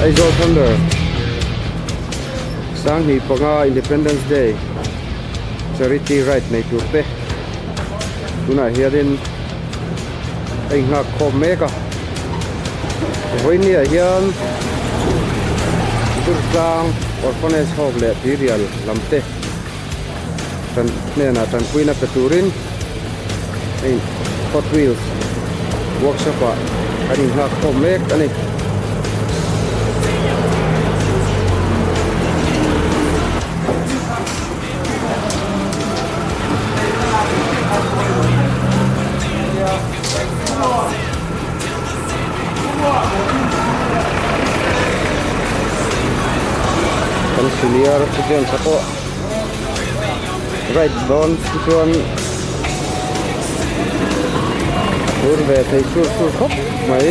Aizawl Thunder Sanghnih panga Independence Day Charity Ride nei tur te tunah hianin a inghak khawm mek a vawinia hian Durtlang Orphanage Home leh Tuirial lam te tan hnenah tanpuina pe turin hei Hot Wheels workshop ah an inghak khawm mek a ni. Kan senior student te pawh ride dawn hi chuan a phur ve thei sur sur khawp mai.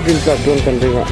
Rin tlak dawn kan ring a.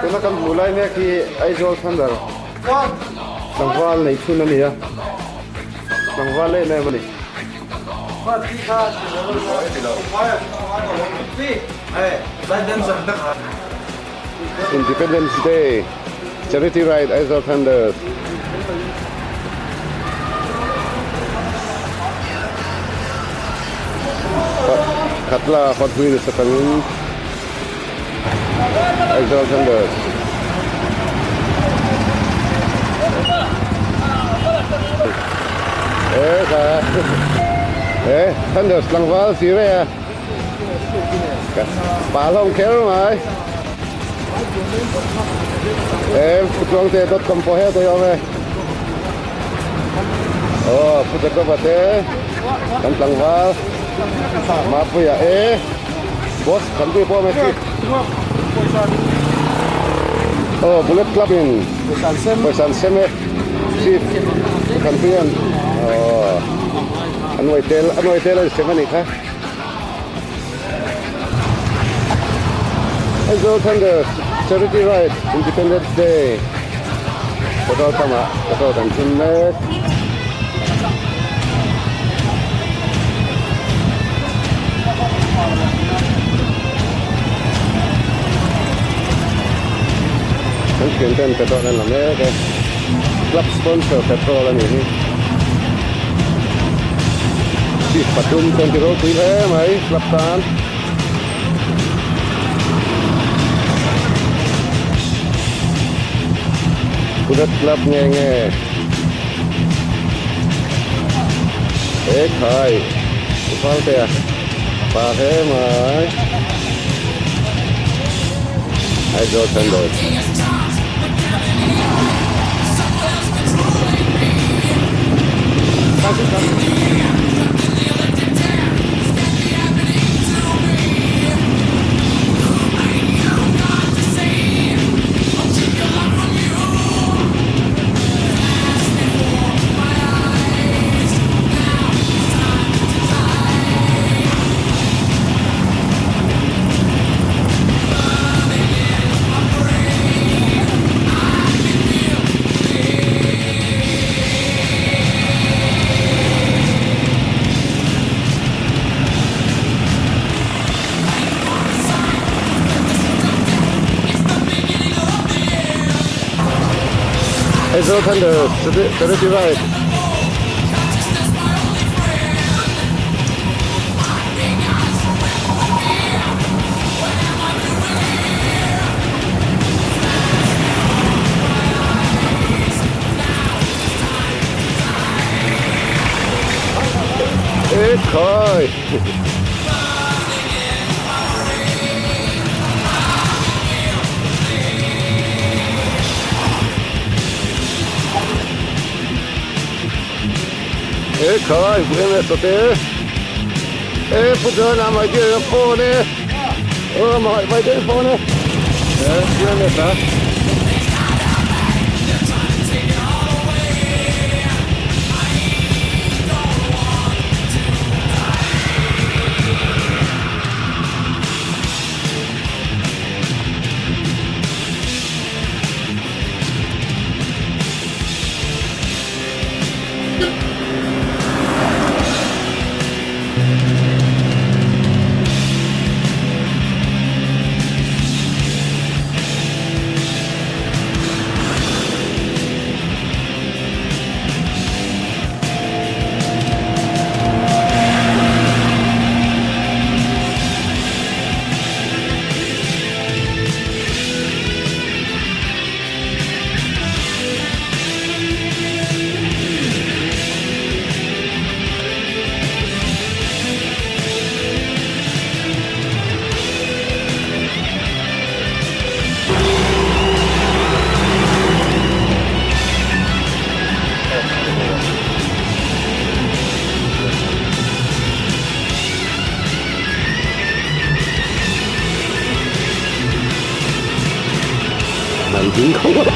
Tuna kan hmuh lai mek hi Aizawl Thunder tlangval nei chhun a ni a, tlangval em em a ni. Independence Day Charity Ride Aizawl Thunders. Khatla Hot Wheels atangin Aizawl Thunders. E kha e Thunders tlangval si rei a. Pa hlawm kher mai. E Putluangte dot com pawh he te awm e. Aw Pu Jacob-a te kan tlangval Mapuia e boss kan tih pawh awm e khi. Aw Bullet Club in pawisa an sem e chief kan tih an aw an uai tel an uai tel an sem a nih kha. Aizawl Thunder Charity Ride Independence Day petrol pump ah petrol kan thun mek. Kan thian ten petrol an la mek e. Club sponsor petrol a nih hi. Chief pathum chuan ti ropui hle mai club tan. Bullet club nge nge he khai Ufal te a pa hle mai Aizawl Thunders. Aizawl Thunder Charity Ride. Ekhai! Ekhai! Hmu em em tawh te. E Pu John a mai deuh a phone e. Aw mai deuh phone e. E Pu em em ta. an ding khawp a.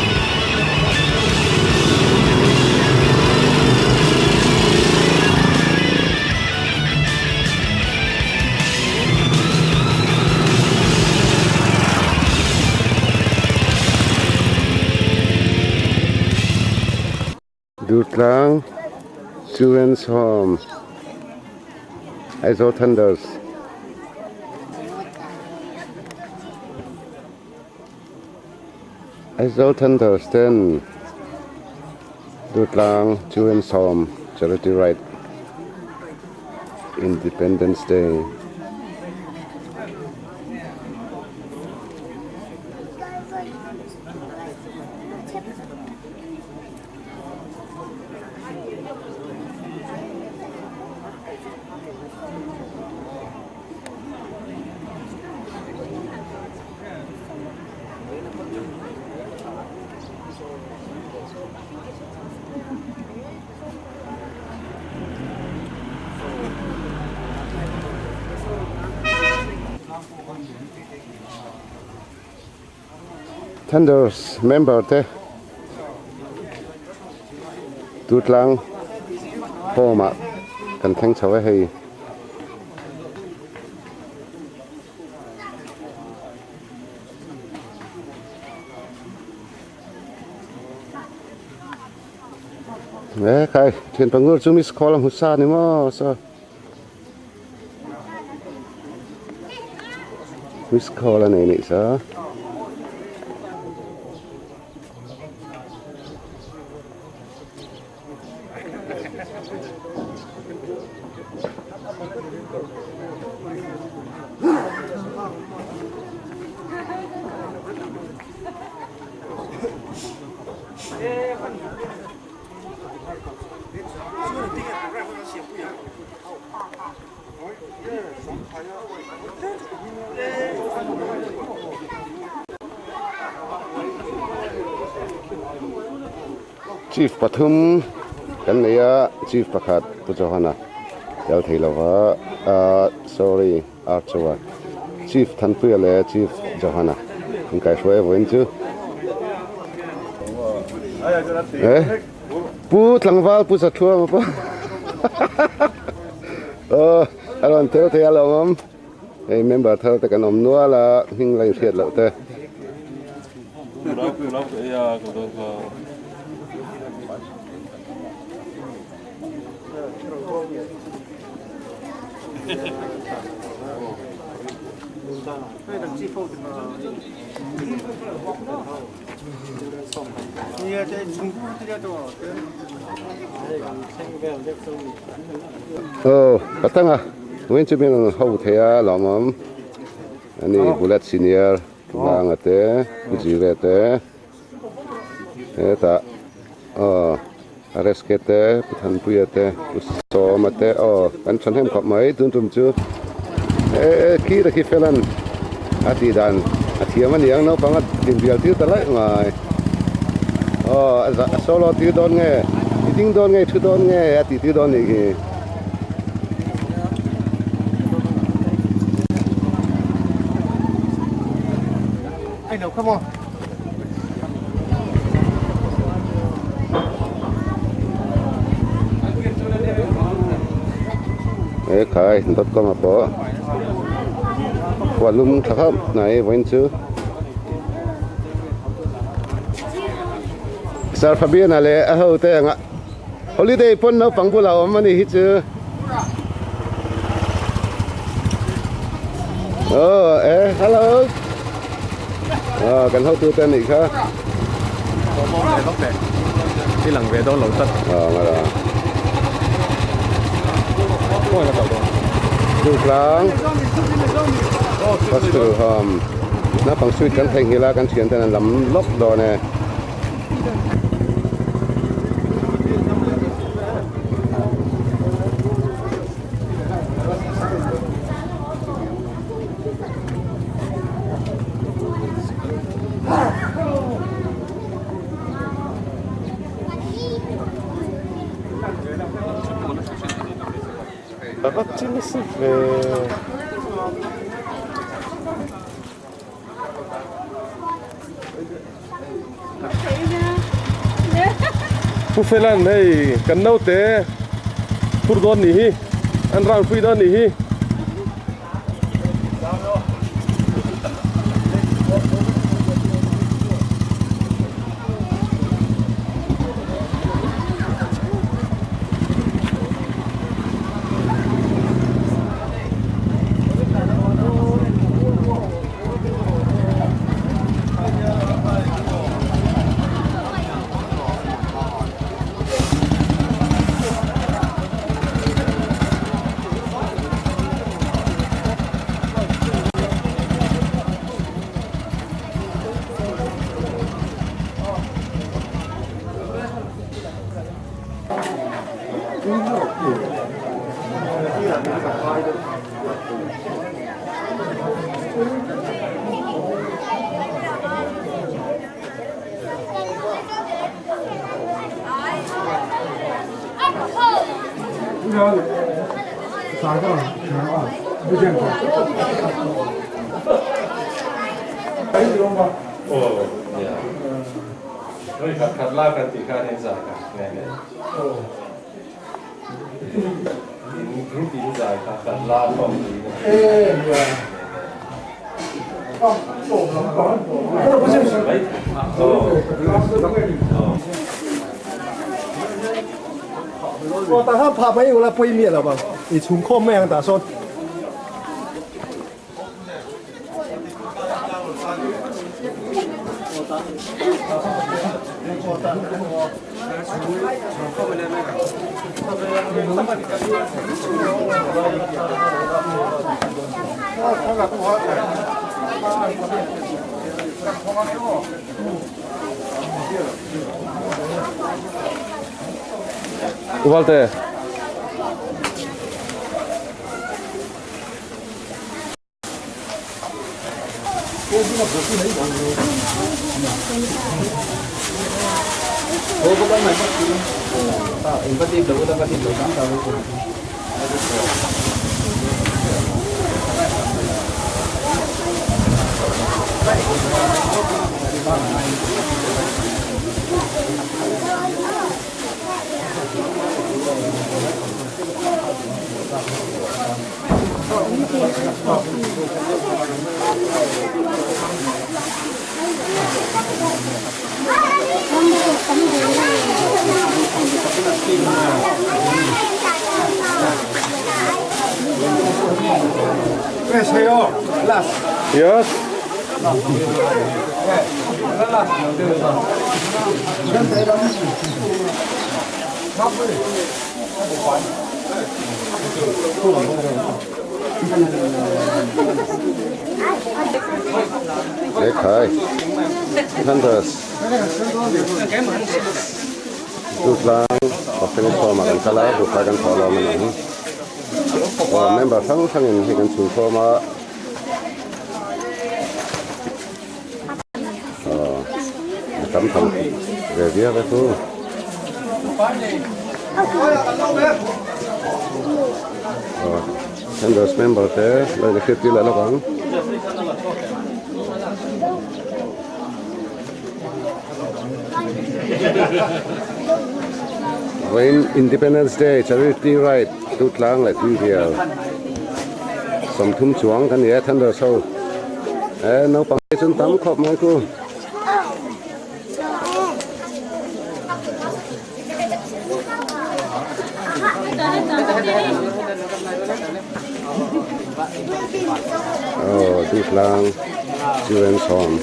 Durtlang Children's Home Aizawl Thunders Aizawl Thunders ten Durtlang Children's Home Charity Ride Independence Day Thunders member te Durtlang home ah kan thleng chho a hei. E khai thian pangur chu miss call a hmu sa ni maw saw. Miss call a nei nih sa. Chief pathum kan nei a chief pakhat Pu Johana tel thei lova ah sorry Archua chief Thanpuia leh chief Johana an kaihruai vawiin chu eh Pu tlangval Pu Zathuama pawh aw a rawn tel thei a lo awm hei member thar te kan awm nual a hming la inhriat loh te. Aw ka tang a vawiin chu min ho thei a lawmawm ani bullet senior Vanga te Pu Jire te hetah aw RSK te Pu Thanpuia te Pu Sawma te aw kan thahnem khawp mai tun tum chu e khi ta khi felan a tih dan a thiam a niang naupang a inbial tir ta laih mai aw a solo tir dawn nge i ding dawn nge i thu dawn nge a tih tir dawn nih khi. E khai dot com ah pawh khualum tha khawp mai vawiin chu Sir Fabian-a leh a hote anga holiday pawn naupang bulah a awm a ni hi chu aw e hello. Aw kan hotu te anih kha. I lang ve dawn lo tlat. Aw ngala. Durtlang Hospital Home naupang suite kan theihnghilh a kan thian ten an lam lawk dawn e. Pu Felan hei kan naute phur dawn nih hi an round pui dawn nih hi. 我打算怕朋友来不灭了吧？你存款没样打算？Uwalte. Yes. Thế khởi Hunters Tutlang Orphanage Home ah kan kal a buhfai kan thawh lo man ang aw member hrang hrang in hei kan chhung khawm a aw a tam tham ve viau e chu aw Hunters member te lo in hriat tir leh lawk ang. Vawiin Independence Day Charity Ride chu tlang leh tui vial 30 chuang kan ni e Thunder Show e naupang te chuan tam khawp mai chu. Aw Dutlang Children's Home.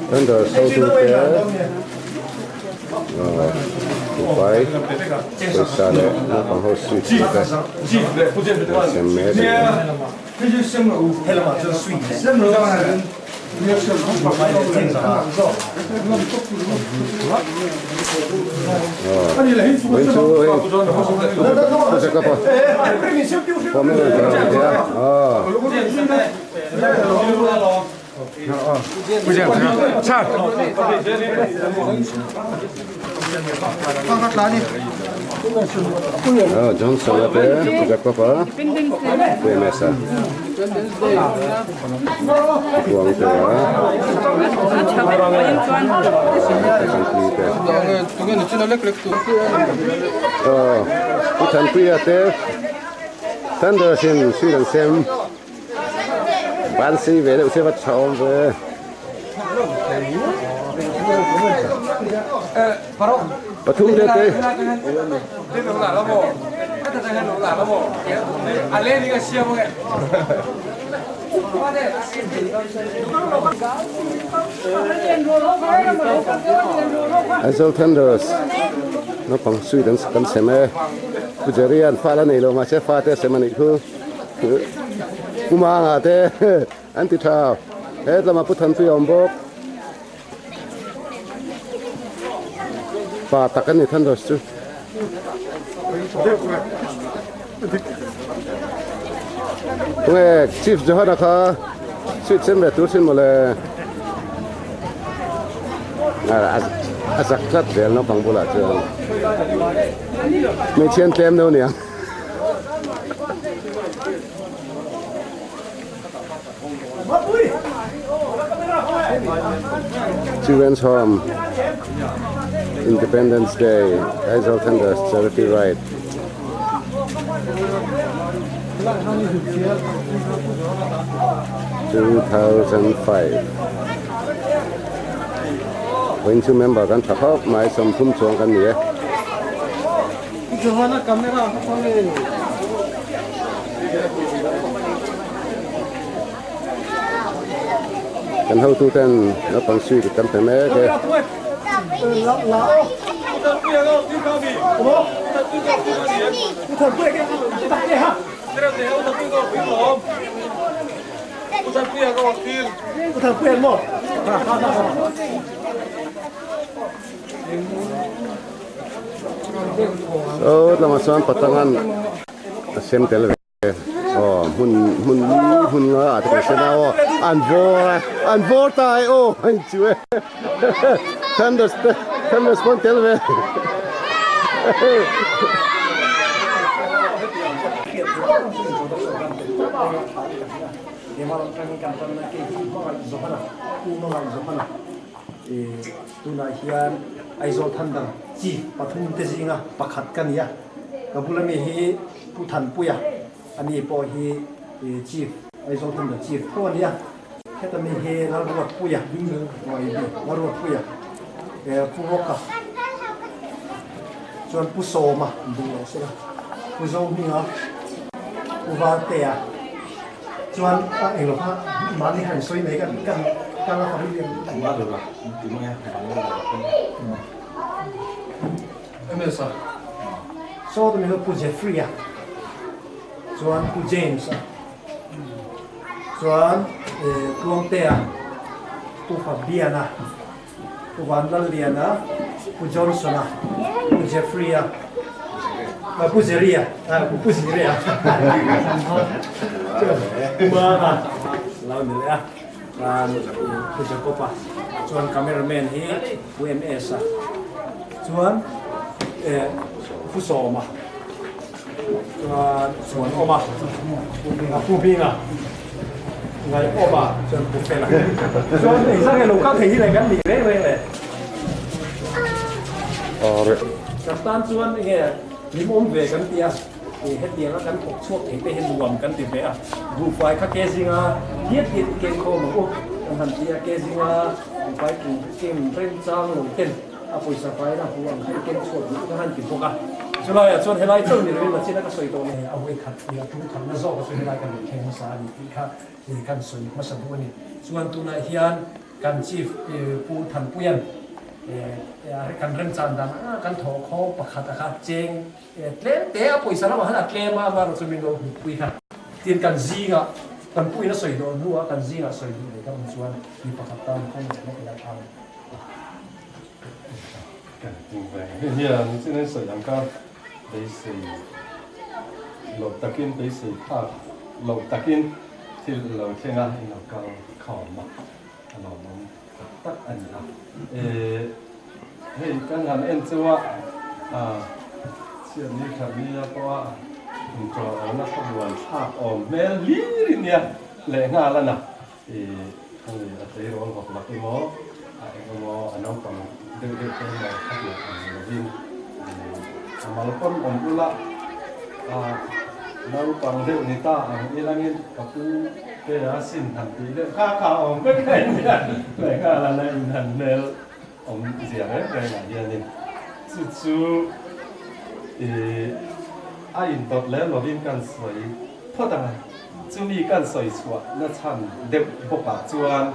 Thunder Show tu te Dubai pawisa leh naupang ho sweet te an sem mek a ni. Vawiin chu hei Pu Jacob-a form em em thei a aw. Aw Johnson-a te Pu Jacob-a Pu MS-a Huang te a Aw Pu Thanpuia te Thunders in sweet an sem. Ban sei ve deuh se va tha awm ve. Pathum te te. Aizawl Thunders naupang suit an kan sem e. Pu Jerry an fa la nei lo mahse fate a sem a nih khu. Pu Manga te an ti tha hetlama Pu Thanpui a awm bawk pa tak a ni Thandas chu tunge Chief Johana kha sweet sem ve tur sin mawle a zak tlat zel naupang bulah chuan hmeichhia an tlem deuh aniang. Children's Home Independence Day Aizawl Thunders Charity Ride 2005 Vawiin chu member kan tha khawp mai 30 chuang kan ni e. Kan hotu ten naupang sweet kan pe mek e. Saw tlangah chuan patangan a sem tel ve aw hmun hmun hmun nga ah te kan hre na aw an vawr a an vawr ta e aw a inchu e thunders te thunders pawh an tel ve Tunah hian Aizawl Thunder Chief pathum te zinga pakhat ka ni a, ka bula mi hi Pu Thanpuia a ni pawh hi Chief, Aizawl Thunder Chief tho a ni a, heta mi hi Lalruatpuia, Lalruatpuia, Pu Roka chuan Pu Sawma duh loh sela, Pu Zohminga, Pu Valtea. Chuan a eng lo kha mahni khan sawi mai kan kan kan a family ang. Tuma lo la ti mai a mahni lo la kan. MS a. Saw te mi pu Jeffrey a. Chuan pu James a. Chuan Tluangte a. Pu Fabian a. Pu Vanlalliana, Pu Johnson-a, Pu Jeffrey-a, Pu Jerry-a, Pu Zire-a, Pu Manga lo ni leh a, Pu Jacob-a, chuan cameraman hi Pu MS-a, chuan Pu Sawma, chuan Chhuanawma, Pu Hminga. Ngai awm a chuan pu fel a chuan engzah nge lo kal thei hi le kan nih reng reng le kan tan chuan enge hlim awm ve kan ti a hetiang a kan thawk chhuak thei te hi nuam kan ti ve a buhfai kha ke zinga hiat hiat i keng khawm ang u kan han ti a ke zinga buhfai keng remchang lo ten A pawisa faina hu ang kha i keng chhuak duh ka han ti bawk a. Chulaiah chuan helai chauh ni loin Lachina ka sawi tawh nei a vawi khat nia tum khatna zawk a chu helai kan rawn thleng hmasa a ni tih kha kan sawi hmasa duh a ni. Chuan tunah hian kan Chief Pu Thanpuia'n kan remchan dan anga kan thawh khaw pakhat a kha cheng tlem te a pawisa lamah khan a tlem a, amaherawhchu min lo hmuhpui kha. Tin kan zingah. Kan puin a sawi dawn hnuah kan zingah sawi duh leh ka awm chuan mi pakhat tan kawng leh ila tha. Kan ting ve hei hian chin an sawi ang kha beisei loh takin beisei phak loh takin thil a lo thleng a in lo kal khawm a a lawmawm tak tak a ni a eh hei kan han en chu a ah chhiat ni khat nia pawh a inṭawh awmna khabuan thlak awm hmel hlir in nia lehnghal a na. I hei a tleirawl vak lak emaw a eng emaw a naupang deuh deuh te emaw a hriat ang lovin a mal pawn awm ula a naupang deuh ni ta ang ilangin ka pu te a sin han tih deuh kha kha awm vek a nia lehnghal a la inhan hmel awm zia reng reng ah hianin chu chu i a intawt lem lovin kan sawi phawt ang a. Chumi kan sawi chhuah na chhan deuh bawkah chuan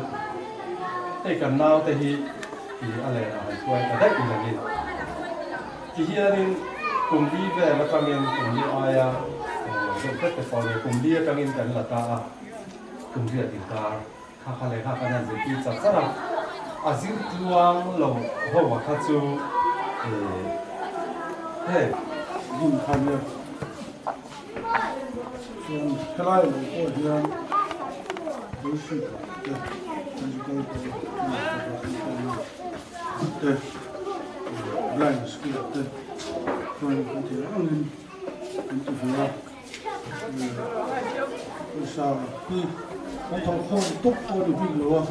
hei kan naute hi i a len ah han hruai ta daih langin ti hianin kum li vel atangin kum li aia deuh vek te pawh ni kum li atangin kan la ta a kum riat inkar kha kha leh kha kan han zirtir char char a a zir tluang lo ho a kha chu hei. Hmun kha nia. Chuan helai lo pawh hian worship ah te musical te blind school ah te chuan kan tih ang angin kan ti ve a pawisa hi kan thawk khawm tawp pawh a ni bik lo a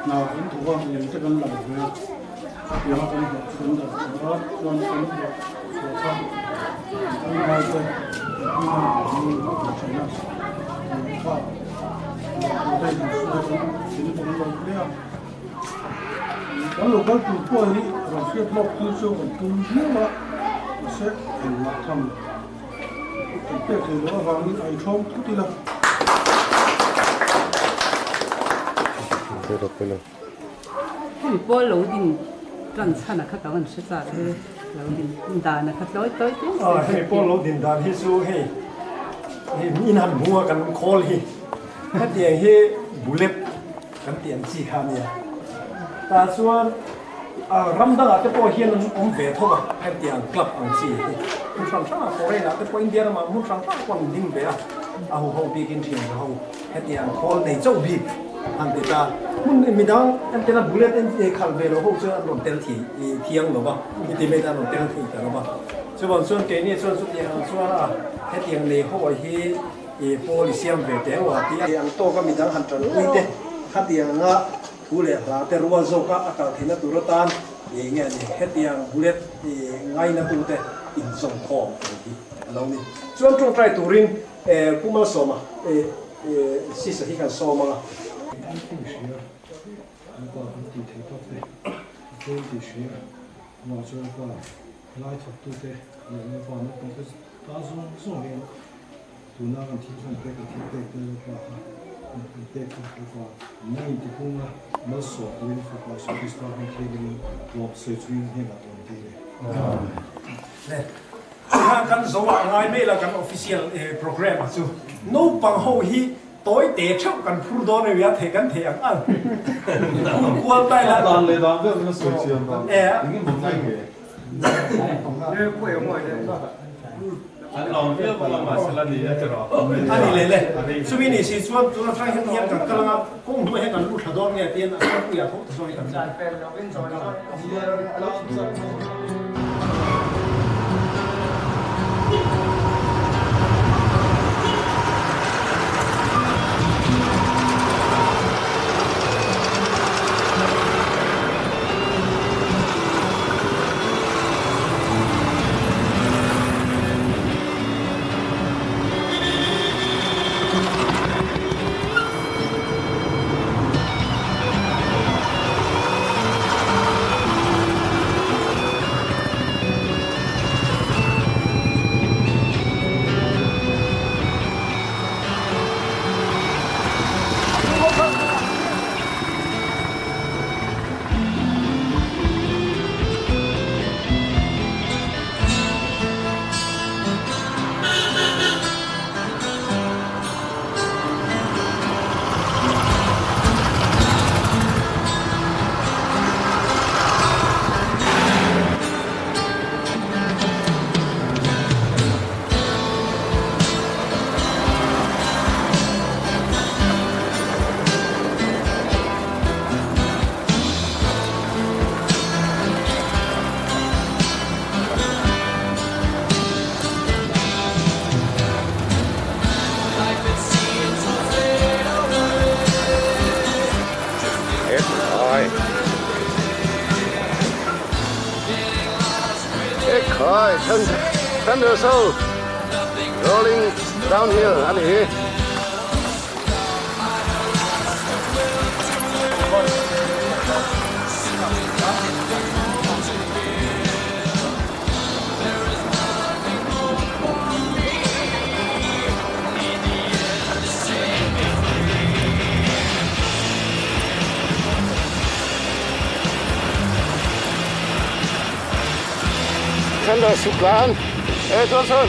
hna kan thawk a lei te kan la ve a chutianga kan hlawh chu kan dah chhuah a chuan kan hlawh chhuah kha kan ngai te kan hming a kan thin a kha te kan sawi kan thil tam lo hle a kan lo kal tur pawh hi rawn hriat lawk thil chu kan tum viau a mahse engmah tham kan pek thei loh avangin a inhrawm thut ila. Hemi pawl lo din tan chhan a kha ka van hre chak e, lo din dan a kha tlawi tlawi te Ah hemi pawl lo din dan hi chu hei hei in han hmu a kan khawl hi hetiang hi bullet kan tih ang chi kha a nia tah chuan ah ram dangah te pawh hian an awm ve tho a hetiang club ang chi hi hmun hrang hrangah foreign ah te pawh India ramah hmun hrang hrangah pawh an ding ve a a huho bikin thian za ho. Hetiang khawl nei chauh bik han ti ta. Hmun midang en tena bullet en khalh ve lo ho chuan an rawn tel thei thiang lo va, i ti mai ta an rawn tel thei ta lo va. Chuvang chuan keini chuan chutiang ang chuan a hetiang nei ho hi i pawl i siam ve teh ang a ti a. Ang tawka midang han tanpui te khatiang anga thu leh hla te rual zawka a kal theihna tur atan i nge ni hetiang bullet i ngaina tute inzawmkhawm ang hi a lo ni. Chuan tawngtai turin Pu Malsawma, Sisa hi kan sawm ang a. An ti hria, an pa kan tih theih tawk te a tlem tih hria, amah chuan pa lai thawktute leh Lalpa naupang te ta zawng zawng hian tuna kan thil hlan te kan thil pek te Lalpa kha kan pek kha Lalpa nangin ti hung a malsawm turin Fapa Isua Krista hming thiangin lawm sawi chungin hnenah lawm dil e. Amen. Kha kan zo ah ngai mai la kan official program ah chu naupang ho hi tawi te theuh kan phur dawn ania thei kan thei ang ang phur kual tai la Dan leh dan vel na sawi chian dan engin maw ngai nge An lawm viau bawk a mahse la ni a ti rawh. A ni leh le chumi ni si chuan tuna tang hian hian kan kal anga kawng hnuai hian kan lut thla dawn nge tiin a kawngpui ah tho ta zawk hi kan kal. Ekhai. Ekhai Thunder Soul rolling downhill a ni hi. Thunder Suklan e Johnson.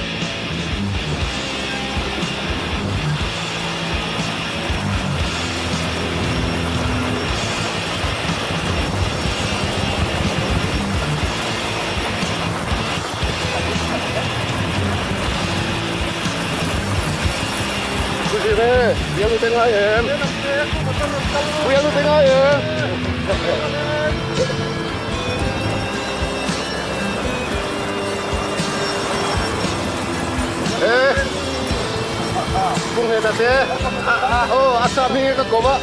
Bialu te ngai em? Bialu te ngai em? Ê, cũng nghe ta thế. Ô, Assam hi ka koma.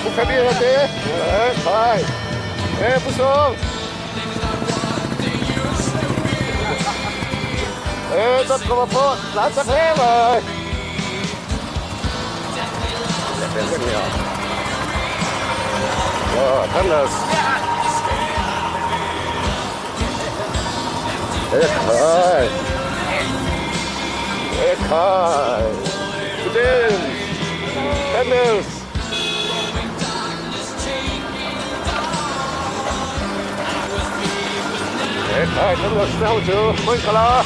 Cũng phải biết là thế. Ê, phải. Ê, Pusong. Ê, tất koma po, lá chắc thế rồi. Wow, Thunders. Ekhai. Ekhai. Good Thunders. Ekhai, Thunders theo chưa? Mới kala.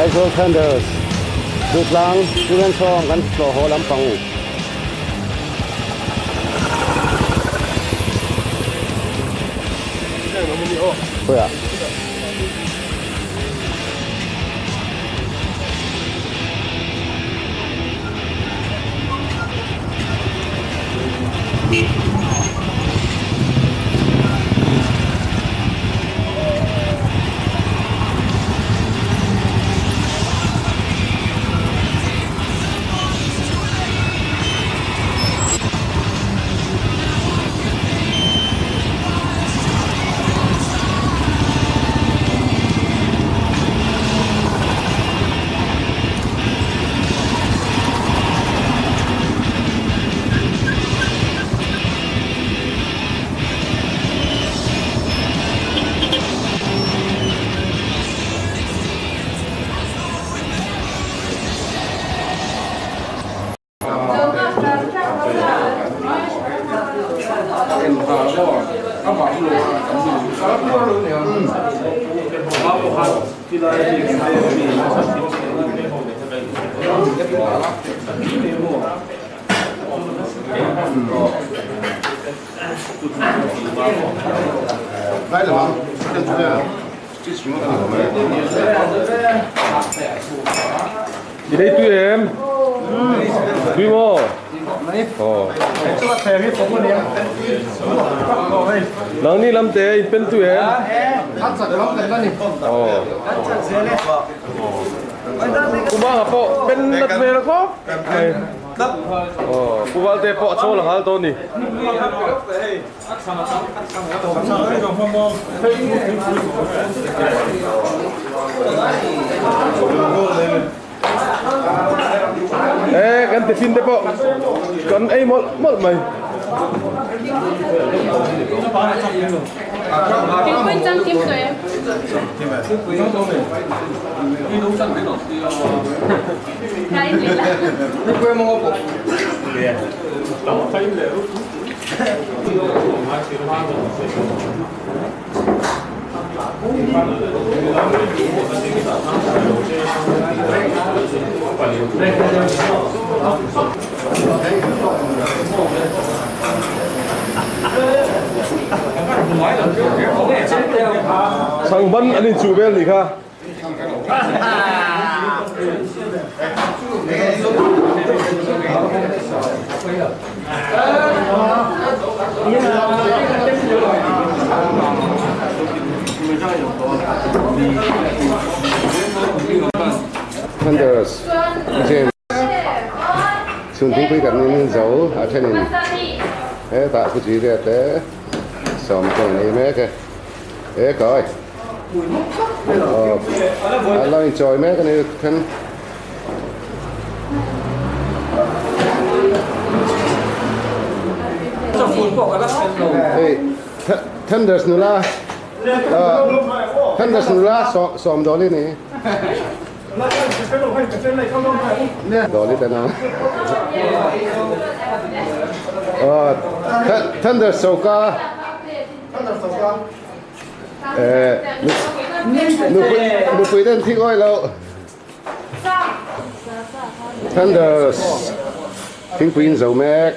Aizawl Thunders Dutlang Students Home kan tlawh haw lampang. Khawiah? Đi đây tui em. Tui mò. Nang ni lam te pen tui em. Ờ. Kuma po pen nat ve la ko. Ờ, puval te po cho la hal to ni. Ê, kan te fin te po. Kan ei mol mol mai. Sang ban anh chủ bên gì kha? Thunders James chhun thingpui kan in zo a thenin hetah pu chi vel te sawm te an ei mek e e kawi a lo inchawi mek a ni then. Hei Thunders nula Thunders nula sawm dawl i ni. Dawl i ten a. Thunders choka. Nupui ten thik awih loh. Thunders thingpui in zo mek.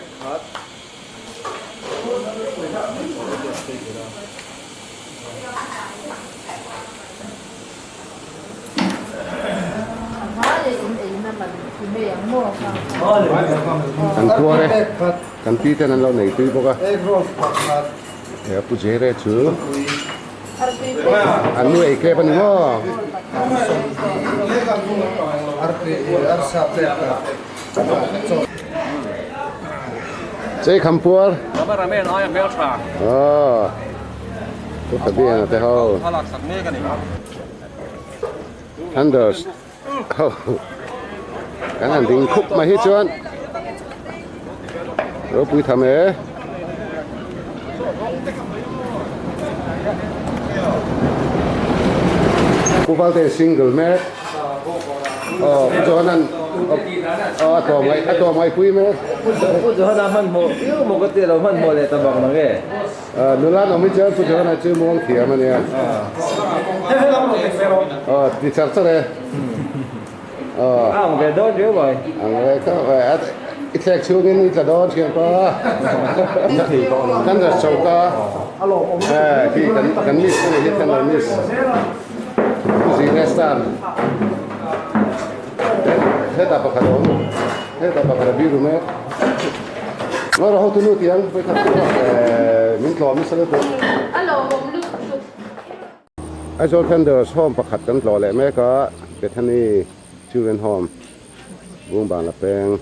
Kan khuar e, kan pi ten an lo nei tui bawk a. He pu Jere chu an nu ei kep a ni maw? Chei kham puar. Aw. Pu Fabian te ho. Thunders ho. Kan han ding khup mai hi chuan ropui tham e. Pu Valte single mek. Aw Pu Johanan aw a tlawm a tlawm ngaihpui mek. Pu Johana hmanhmawh viau maw ka ti lo hmanhmawh leh ta bang nang e. Nula an awm hi chuan Pu Johana chu muang thiam a nia. Aw ti char char e. Aw. A ang ve dawn riau mai. Ang ve ka ve a i thlek chhungin i tla dawn thian pa. Kan dah choka. Eh khi kan kan miss a ni hi kan lo miss. Pu Zingestan. Hetah pakhat a awm. Hetah pakhat a biru mek. Ngaw ho tu nu tiang pawh khat chu min tlawm nasa lutuk. A lawmawm lutuk. Aizawl Thunders Home pakhat kan tlawh leh mek a, Bethany Children Home Bungbang la peng.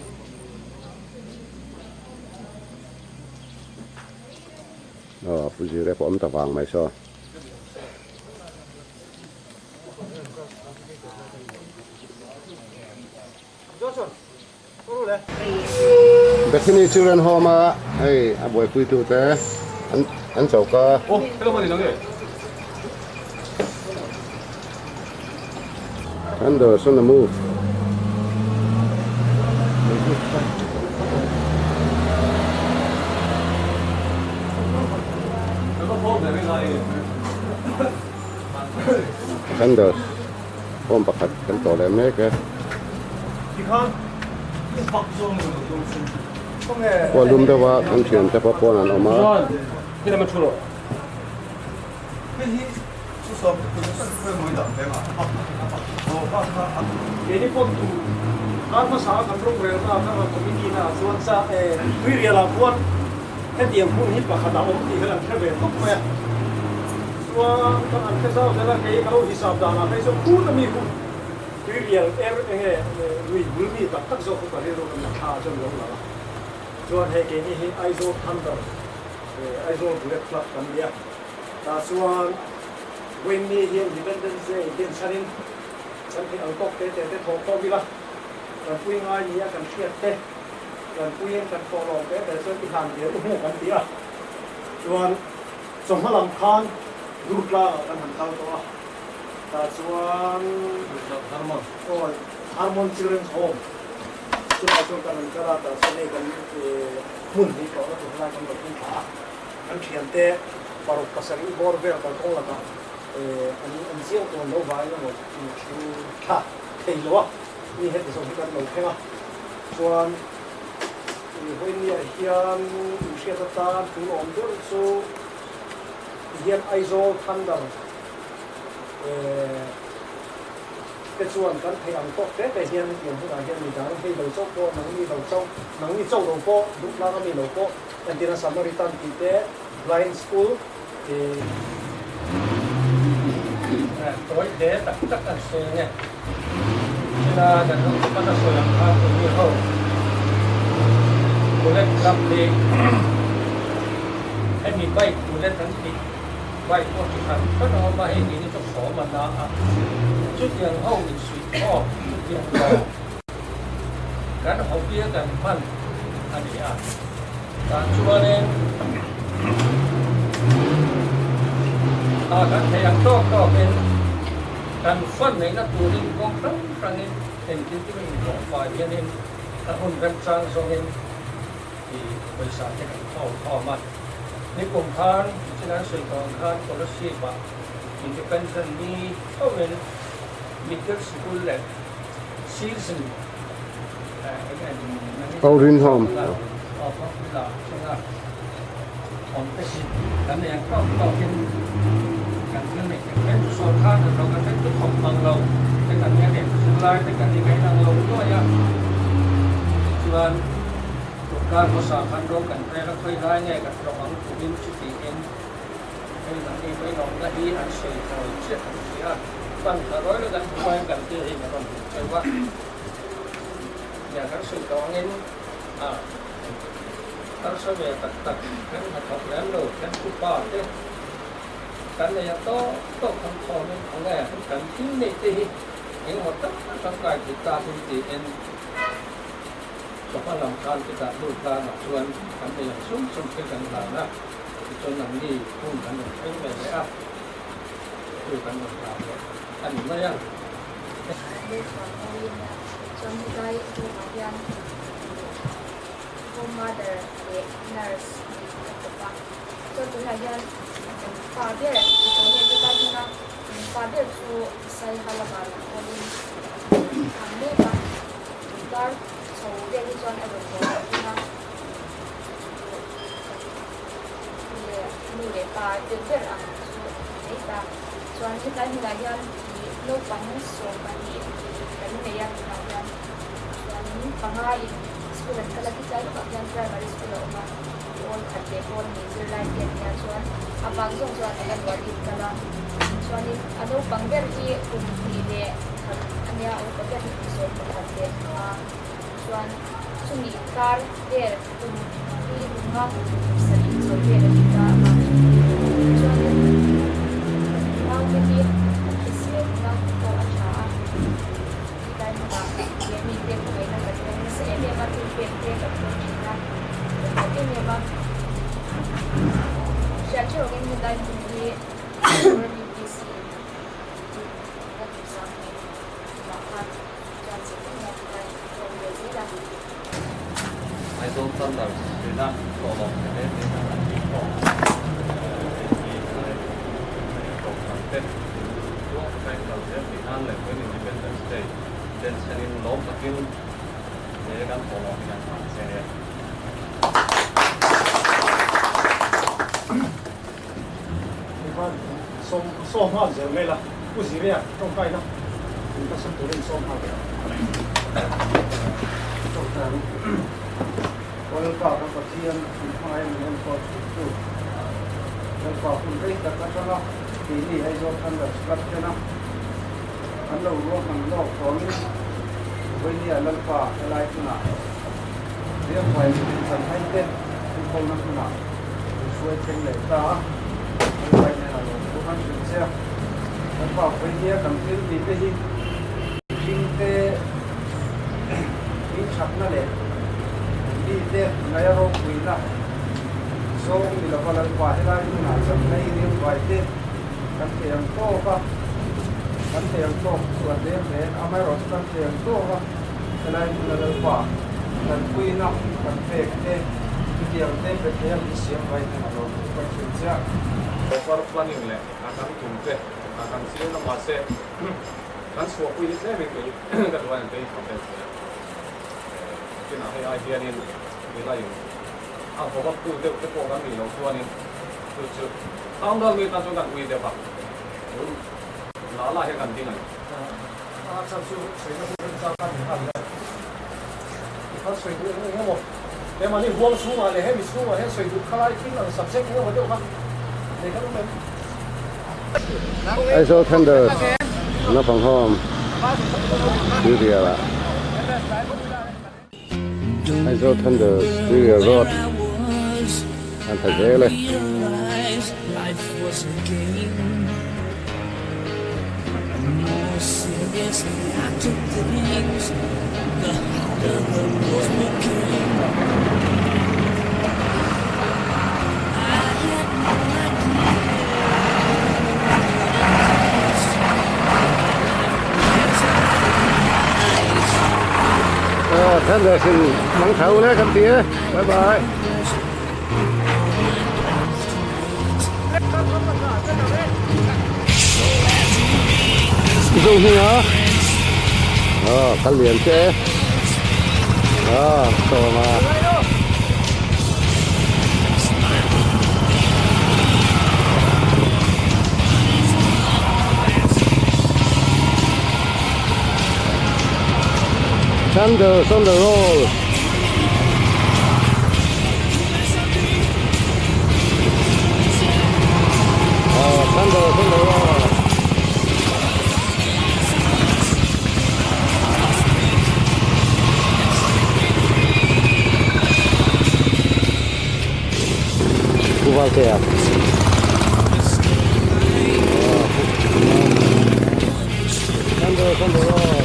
Aw Pu Zire pawh awm ta vang mai saw. Bethany Children Home a hei a buaipui tu te an choka. Thunders on the move. Thunders Home pakhat kan tawh leh mek e. Khua lum deuh a kan thian te pawh pawn an awm a. Chuan kan an hre zau zel a, kei ka lo hisap danah phei chuan khut a mi khu tuirial er enge lui bul mi tak tak zawk khu ka rilru kan la thla chuan lo lang a. Chuan hei keini hi Aizawl Thunder Aizawl Bullet Club kan ni a, tah chuan Wayne hi Independence Day den chhanin kan theih ang tawk te te te thawh khawm ila, kan pui ngai nia kan hriat te, kan puiin kan thawh lawm te te chuan i hlan ve u hmu kan ti a. Chuan Chawhma lam khan Durtlangah kan han kal tawh a, tah chuan Harmon aw Harmon Children's Home chutah chuan kan han kal a, tah chuan hei kan hmun hi tlawhna tur lai kan lo hung thla a, kan thiante paruk pasarih bawr vel kalkawng lakah an an chiang tur an lo vaiin emaw thleng thla thei lo a, mi heti zawng hi kan lo thleng a, chuan Vawinia hian inhriat atan tul awm deuh chu tihian Aizawl Thunder te chuan kan theih ang tawk te te hian hetiang hunah hian midang hei lo chauh pawh nangni lo chauh nangni chauh lo pawh duhtlang ami lo pawh entirna Samaritan tih te Blind School. Tawi te tak tak an sawi ang e. China kan ram chuan a sawi ang khan eng nge ho Bullet Club hi hemi bike bullet an tih bike pawh chi hran hran a awm a, hei nihna chu sawm a na a, chutiang ho insuih khawm chutiang lo kan hobby a kan hman a ni a, tah chuanin ah kan theih ang tawk tawkin kan fund neihna turin kawng hrang hrangin engtin tin inhlawh fai hianin a hun remchang zawngin tih pawisa te kan khawm khawm a. Nikum khan Chinan sawi tawh ang khan Kolasib ah Independent ni thovin Middle Sikul leh Season Aurin Home Kar hmasa khan ro kan rel a khawi lai nge kan hlawh ang turin chutiin hei mahni hmeihnawmna hi an sawi tawi chiah kan hria a, fan kha rawi lo kan hmu aiin kan thil hi kan rawn hmu cheu a, nia kan sawi tawh angin a harsa ve tak tak kan hnathawk lem lo kan upa te kan nei a tawk tawk kan khawmin khawnge kan thil neih te hi engemaw tak a tangkai thei ta tin tiin. Chawhma lam khan chutah lut tlangah chuan kan nei ang sum sum thil kan hlan a, tichuan nangni hun kan rawn thleng ve leh a, chu kan rawn hlan leh a ni mai a. Lehkha mawiin a chuan helai room-ah hian home mother leh nurse nih ka kawp a, chuan tunah hian kan pa ber tih hian helai hmuna kan pa ber chu Saiha lamah rawn kawlin ang mek a. Inkar chho vel hi chuan a rawn haw leh thung a, chu leh nu leh pa deuh ber ang chu a ni mai ta. Chuan hetlai hmunah hian ih naupang 12 kan nei a tunah hian chuanin panga in school an kal a, khilai lawkah khian primary school a awm a, pawl khat leh pawl hnih zirlai te an nia chuan a bang zawng chuan a la luah lut kal a, chuanin a naupang ber hi kum hnih leh khat a nia a upa ber hi kum 11 leh panga chuan chumi inkar vel kum li kum nga kum sarih chaw vel a ni ta a chuanin naute hi an hriselna pawh a tha a helai hmunah leh mite hmangaihna kan dawng nasa em em a thilpek te kan dawng thin a kan lawm em em a hriat theuh angin helai hmun hi Mizoram UPC Aizawl Thunders hrina hlawhlawm te hle hle an tih pawh hei hi kohhran te tluang taka in kal zel tih nan leh Vawiin Independence Day denchhenin lawm takin he kan hlawhlawm hi kan hmang che nia. Sawm sawm nghal zel mai la, Pu Ziria tawngtaina in ka sam turin sawm nghal teh ang. Tawngtai ang. Aw Lalpa kan Pathian min hmangaih min enkawl thin tu Lalpa hun rei tak atanga keini Aizawl Thunders Club tena an lo ruahman lawk tawngin Vawinia Lalpa helai hmunah Riangvai mitin chanhai te enkawlna hmunah min hruai thleng leh ta a, Lalpai hnenah lo thu kan hrilh che a, kan pa Vawinia kan thil tih te hi mihring te hmingthatna leh mite ngaia ropuina zawng ni lova Lalpa helai hmunah chanhai Riangvai te kan thei ang tawk a, kan thei ang tawk chu a tlem hle, amaherawhchu kan thei ang tawk a. Helai hmuna Lalpa tanpuina kan pek te, chutiang te Bethlehem hi siam vai hnen a lo hmuh kan hrilh chiah. Proper planning leh a kan tum te a kan chiang a mahse kan chhuahpui hi tlemin kei ka duh a in kei tha vel thei a kinah hei ai hianin mila in a vawk tu deuh te pawh kan nih loh chuanin chu chu town ral mi tan chuan kan ui deuh a tun lah lah hian kan ding a ni. A chhan chu sawina hun remchang kha min han leh. Tikhan sawi duh eng eng emaw, he mahni huang chhungah leh hemi chhungah hian sawi duh khalai thil ang subject eng emaw deuh kha. Aizawl Thunders naupang home Tuirial ah Aizawl Thunders Tuirial Road an tha zel e. Thunders in mang tho le kan ti e bye bye. Zo hming a ah kal lian che ah sawma Thunders on the roll. Thunder on the roll. Kuvaltea. Thunder on the roll.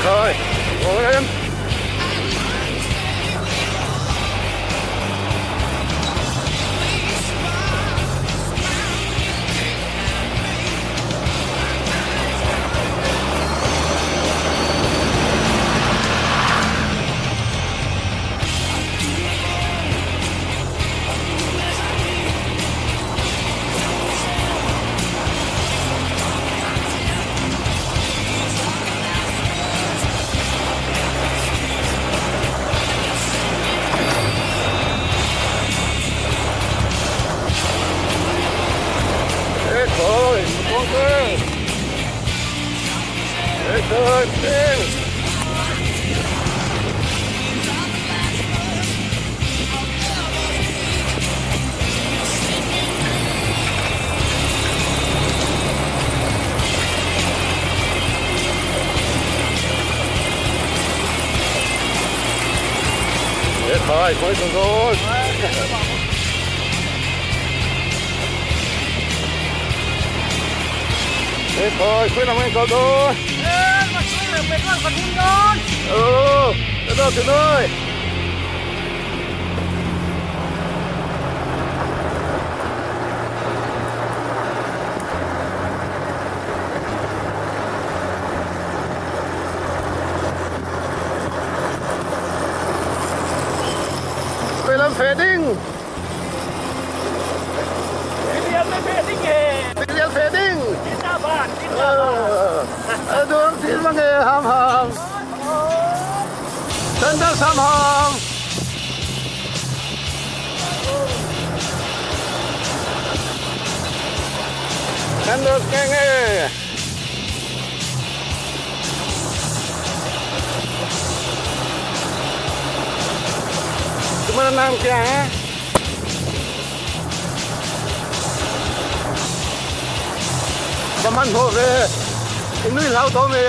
Thôi, em. Thôi, thôi, thôi, thôi. Thế thôi, khuyên làm anh có thôi. Ừ, từ từ thôi. Fading. Fading. Aduh, xin nghe ham ham. Tanda sam ham. Tanda nghe. तुम्हारा नाम क्या है? Va hmanhmawh ve. I nui hlau tawh mi.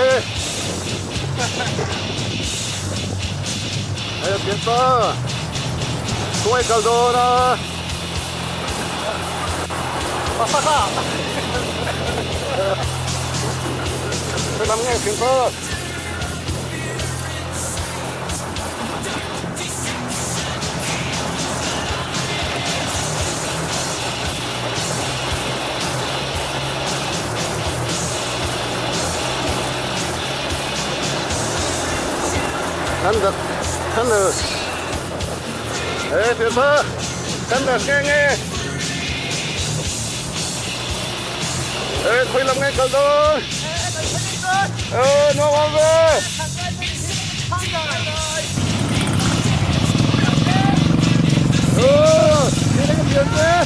Hei a pian pa. Khawngaih kal dawn a. Ka lam nge thin pa. Thunder, thunder. Ê, thiệt thơ. Thunder nghe nghe. Ê, khui lâm nghe cầu tôi. Ê, nó ngon về. Ê, đi lấy cái biển về.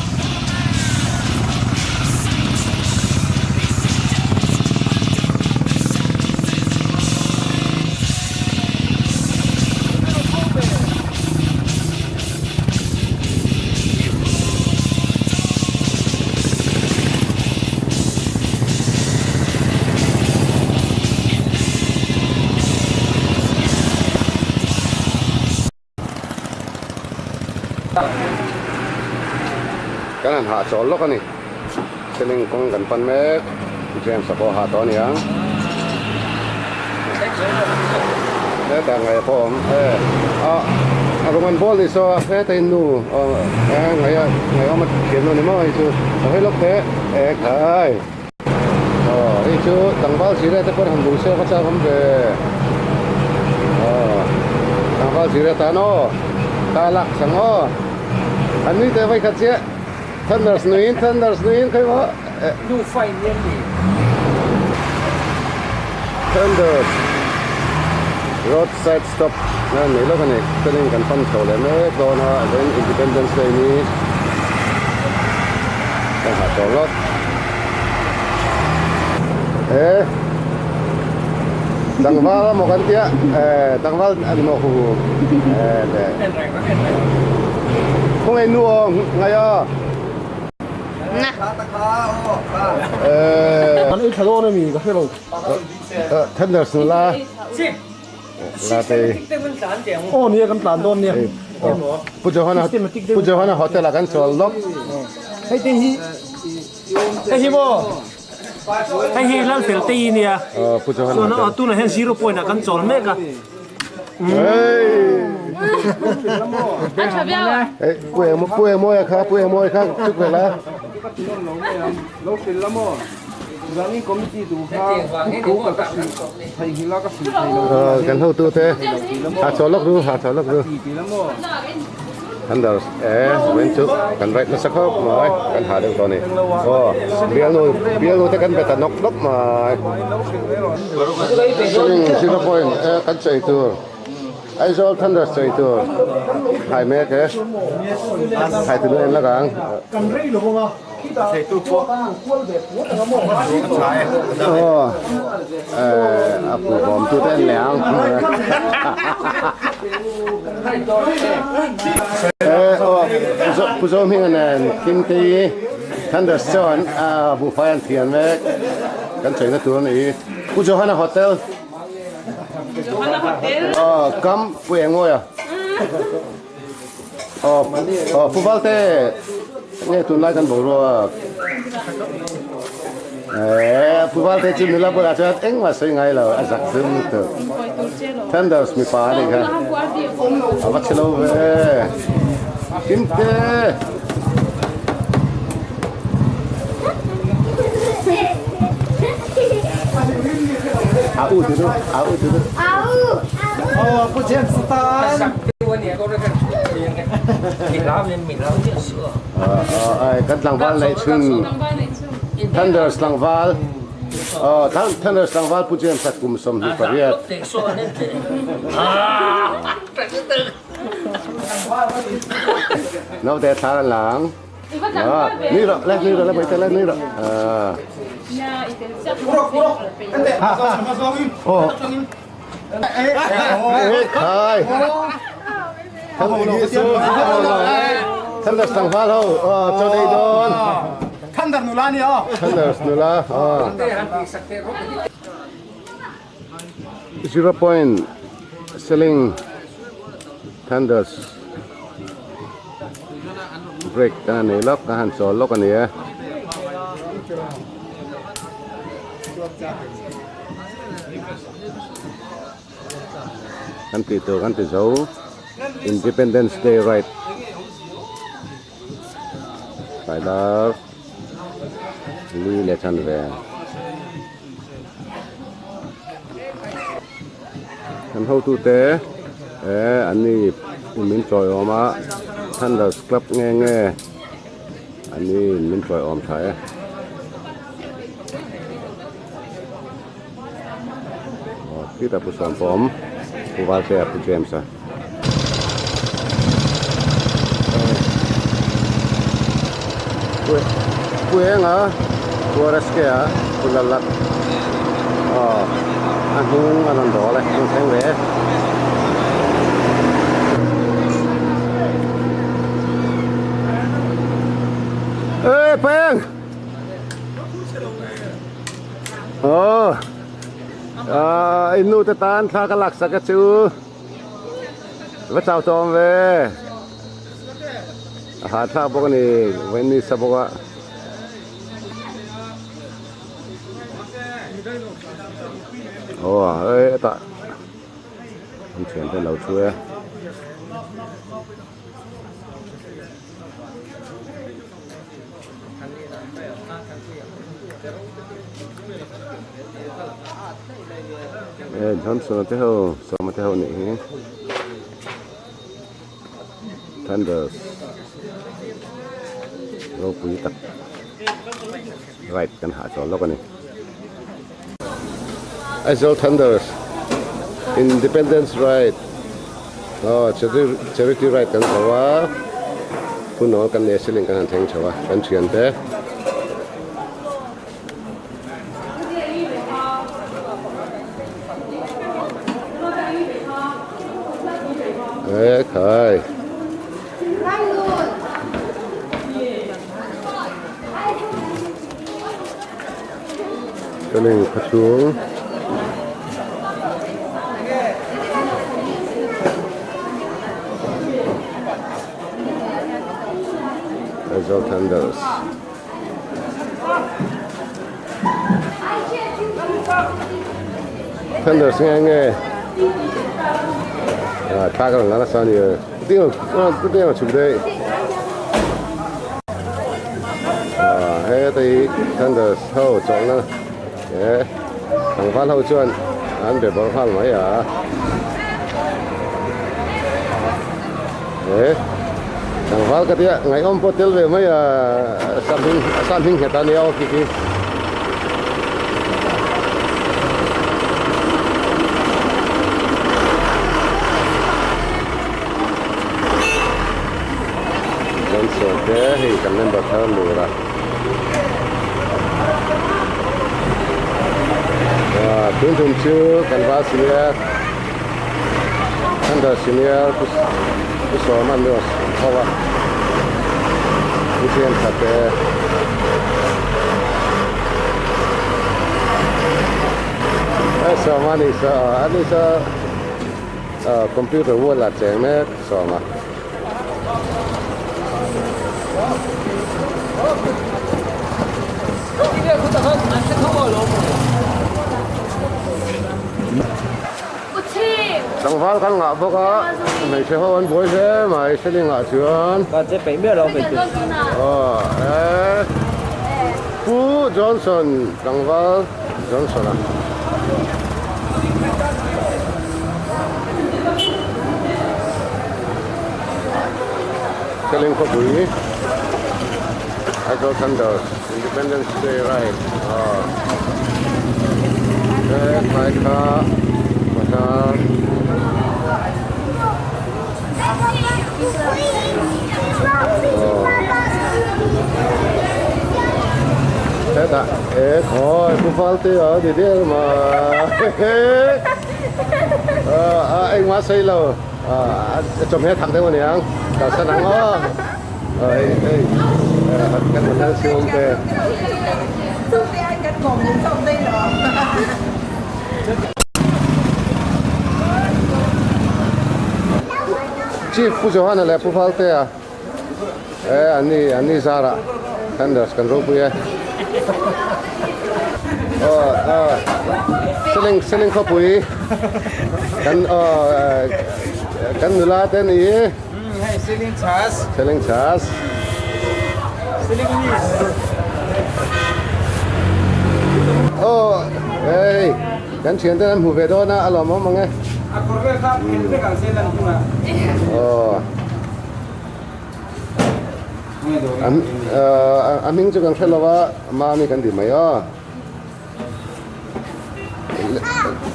Kan han hah chawl lawk a ni. Seling kawng kan pan mek. James a pawh a hah tawh a niang. Hetah ngaih a pawh a awm e. A a rawn an bawl ni saw a heta in nu a ngaih a ngaih awm a thiam lo ni maw hei chu a hawi lawk teh e khai. Aw hei chu tlangval zira te pawh han bung se a va chak awm ve. Aw tlangval zira tan aw ta lak sang aw. An nui teh vawi khat chiah Thunders nuiin Thunders nuiin khawi maw Nu fine nian ni. Thunders roadside stop na nei lawk a ni chuanin kan pan chho leh mek dawn a vawiin Independence Day ni kan hah tawh lawk e tlangval a maw kan tia e tlangval a ni maw hu e le khawngaih nu aw ngaih aw Kan ei thla dawn a mi ka hre lo. Thunders nula la te. Aw nia kan tlan dawn nia. Pu Johana Pu Johana hotel ah kan chawl lawk. Hei te hi hei hi maw hei hi Lalfel te i nia. Pu Johana hotel. Tunah hian zero point ah kan chawl mek a. Pu eng pu eng mawi kha pu eng mawi kha chuk ve la. Kan hotu te ha chaw lawk ru ha chaw lawk ru. Thunder e vawiin chu kan right nasa khawp mai kan ha deuh tawh a ni aw bialnu bialnu te kan bet a nawk nawk mai Swimming zero point e kan chei tur Aizawl Thunder chei tur khai mek e khai tunu en lak ang. Aw a pu bawm tu te an leh ang aw pu zo hming a nen Kim te Thunders chuan a buhfai an thian mek kan cheina tur a ni Pu Johana Hotel aw kam pu Engawia Aw aw Pu Valte nge tunlai kan boruak eh Pu Valte chu nula bulah chuan engmah sawi ngai lo a zak zum lutuk Thunders mipa a nih kha a va chhe lo ve Kimte A u ti ru a u ti ru Aw Pu James tan Kan tlangval neih chhun Thunders tlangval aw Thunders tlangval Pu James a kum 28 Naute thla an la ang Nui rawh le nui rawh le bawihteh le nui rawh Aw Khai Thunders tlangval ho aw chaw nei dawn. Thunder nula ni aw. Thunders nula aw. Zero point selling Thunders break kan nei lawk a han chawl lawk a ni e. Kan tih tur kan ti zo Independence Day ride Paidar li leh chan ve kan hotute eh an ni min chawi awm a Thunders club nge nge an ni min chawi awm tha e. Peter pu sawm pawh a awm pu Valtea pu James a. Pu enga pu RSK a pu Lallat aw a hnung a rawn dawl e an thleng ve e. Ê Peng! Aw ah in nu te tan thla ka lak sak a chu va chau tawm ve a hahthlak bawk a ni vawiin ni sa bawk a. Aw hei hetah an thian te an lo thu e. E Johnson te ho Sawma te ho nih hi Thunders ropui tak ride kan hahchawl lawk a ni. Aizawl Thunders Independence Ride aw Charity Ride kan zo a hunawl kan nei a ceiling kan han thleng chho a kan thian te. E khai. Chuanin khawchhung Aizawl Thunders Thunders nge nge ah thla ka rawn la nasa a ni ding a chhuk daih ah heta hi Thunders ho chawlhna he tlangval ho chuan an be bawrh nghal mai a he tlangval ka tia ngaihawm pawh tel ve mai a sam hming nghet a nia aw khi khi. Johnson te hei kan member thar mur a tun tum chu kan val senior Thunder senior pu sawm an rawn ho a pu siam tha te. Sawm a ni saw a ni saw computer wall ah cheng mek sawm a. Tlangval kan ngah bawk a hmeichhe ho an buai hle mai seling ah chuan aw e Pu Johnson tlangval Johnson a. Seling khawpui Aizawl Thunders Independence Day ride aw he thlai kha bazar aw hetah e khawi pu Valte a ni der mai a engmah sawi lo. A chawhmeh a thak deuh a niang kalsan ang aw hei hei. Kan hotel chhung te. Chief Pu Johana leh Pu Valtea eh an ni an ni zarah Thunders kan ropui e. Aw aw Seling Seling khawpui kan aw kan nula te ni. Hei Seling chhas. Seling chhas. Seling miss. Aw hei kan thian ten an hmu ve dawn a a lawmawm ang e. A kawr vel kha phelh vek ang se lan hunah. Aw. A hming chu kan hre lo a, Mami kan ti mai a.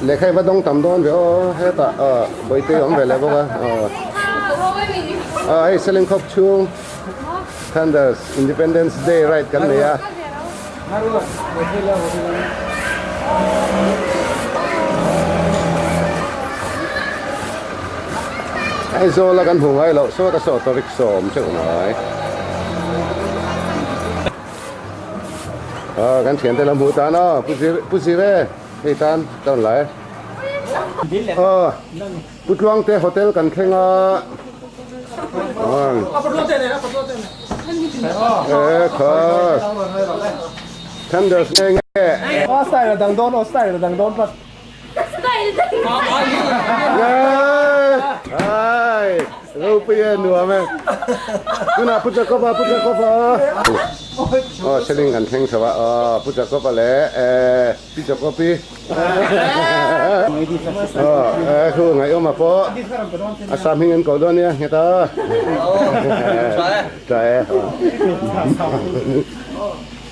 Lehkha i va dawng tam dawn ve aw, hetah Bawihte awm ve leh bawk a. Hei Seling khawp chhung Thunders Independence Day ride kan nei a. Aizawl a kan hmu ngai loh sawt a saw auto rickshaw awm teuh mai. Aw kan thiante lo hmuh tan aw Pu Zir Pu Zir e hei tan ka rawn la e. Aw Pu Tluangte hotel kan thleng a. E kha Thunders nge nge. Aw style a dang dawn aw style a dang dawn tlat. Ai ropui e nuam e tunah Pu Jacob a Pu Jacob a aw seling kan thleng chho a aw Pu Jacob a leh eh Pi Jacob i aw eh khu ngaihawm a pawh a sam hming an koh dawn nia nghet a tha e.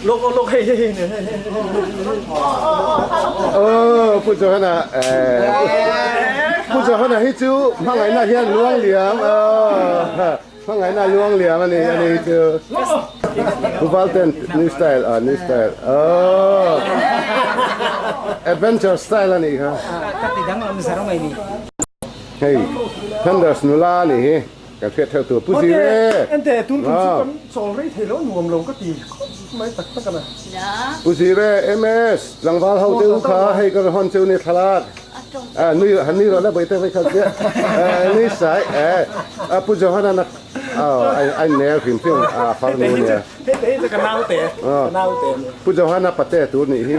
Lok lok hei hei hei hei hei. Oh Pu Johana eh Pu Johana hi chu hmangaihna hian luang liam oh hmangaihna luang liam ani ani hi chu Pu Valten new style ah new style oh adventure style ani kha ka ti dang lam zar mai ni hei Thunders nula ani hi. Kan hriat theuh tur Pu Zir e! Ente tun kum chu kan chawl rei thei lo nuam lo ka ti khawp mai tak tak a na. Pu Zir e, MS, tlangval ho te u kha hei ka rawn hawn cheu ni thlalak. A nui han nui rawh la bawihte vai khat chiah. Nui sai e, Pu Johana nak a in nel hrim hrim a far nu nia. Hei te hi chu ka nau te, ka nau te. Pu Johana pate tur nih hi.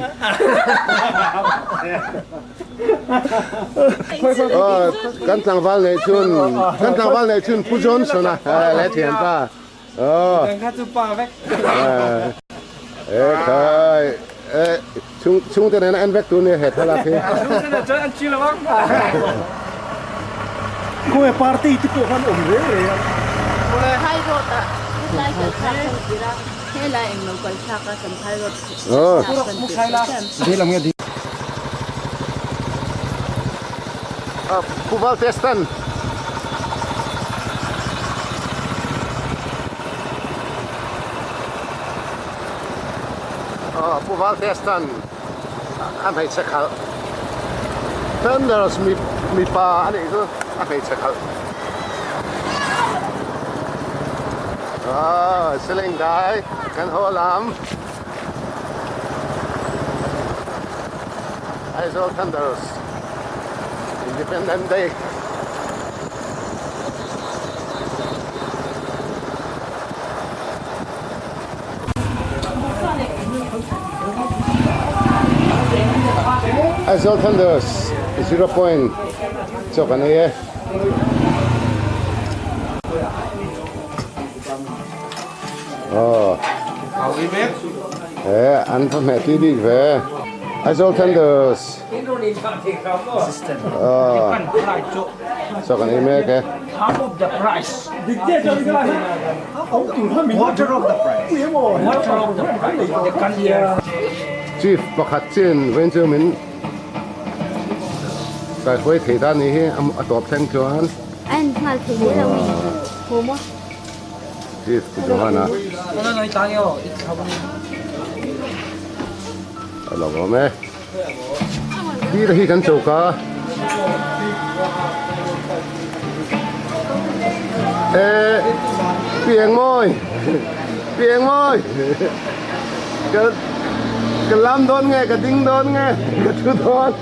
Kan tlangval neih chhun kan tlangval neih chhun Pu Johnson a leh thian ta. Kha chu pa vek. E khai e chung chung te nen en vek tur ni he thlalak hi. Chung te nen chuan an chi lo ang. Khawnge party te pawh khan awm reng reng a. Phai road ah hetlai kal thlak kan tir a, helai englo kal thlak a kan phai road Pu Valtestan. Pu Valtestan a hmeichhe khalh Thunders mipa a nih chu a hmeichhe khalh. Seleng dai kan haw lam. Aizawl Thunders Independent Day Aizawl Thunders zero point chawk an ei e. Aw he an va hmeh tui bik ve Aizawl Thunders aw chaw kan ei mek e. Chief pakhat chin vawiin chu min kaihruai thei ta ni hi a tawp thleng chuan. Chief Pu Johana a lo awm e. Tir hi kan choka e piang mawi. Piang mawi ka ka lam dawn nge ka ding dawn nge ka thu dawn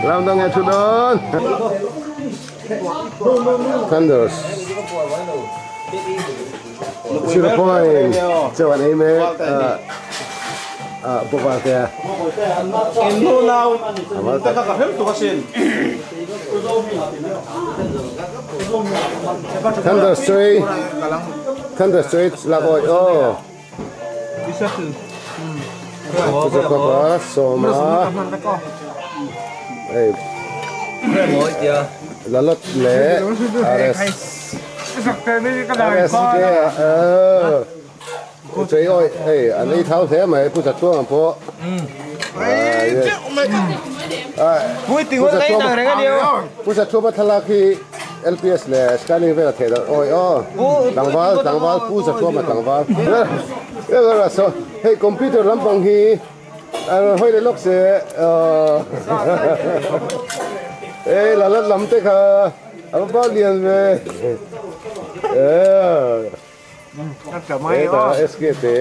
lam dawn nge thu dawn Thunders Zero point chaw an ei mek a bawk a te Thunder Stray Thunder Stray lak awi aw Puja sawma hei Lalot leh RS RS te a chei awi hei an ei thau hle mai Puja chuang ang pawh Puja chuang thlalak hi LPS leh Skyline vel a theih loh awi aw tlangval tlangval Puja chuang tlangval hei computer lampang hi A rawn hawi leh lawk se Ei la la lam te kha a va bal lian ve Heta SK te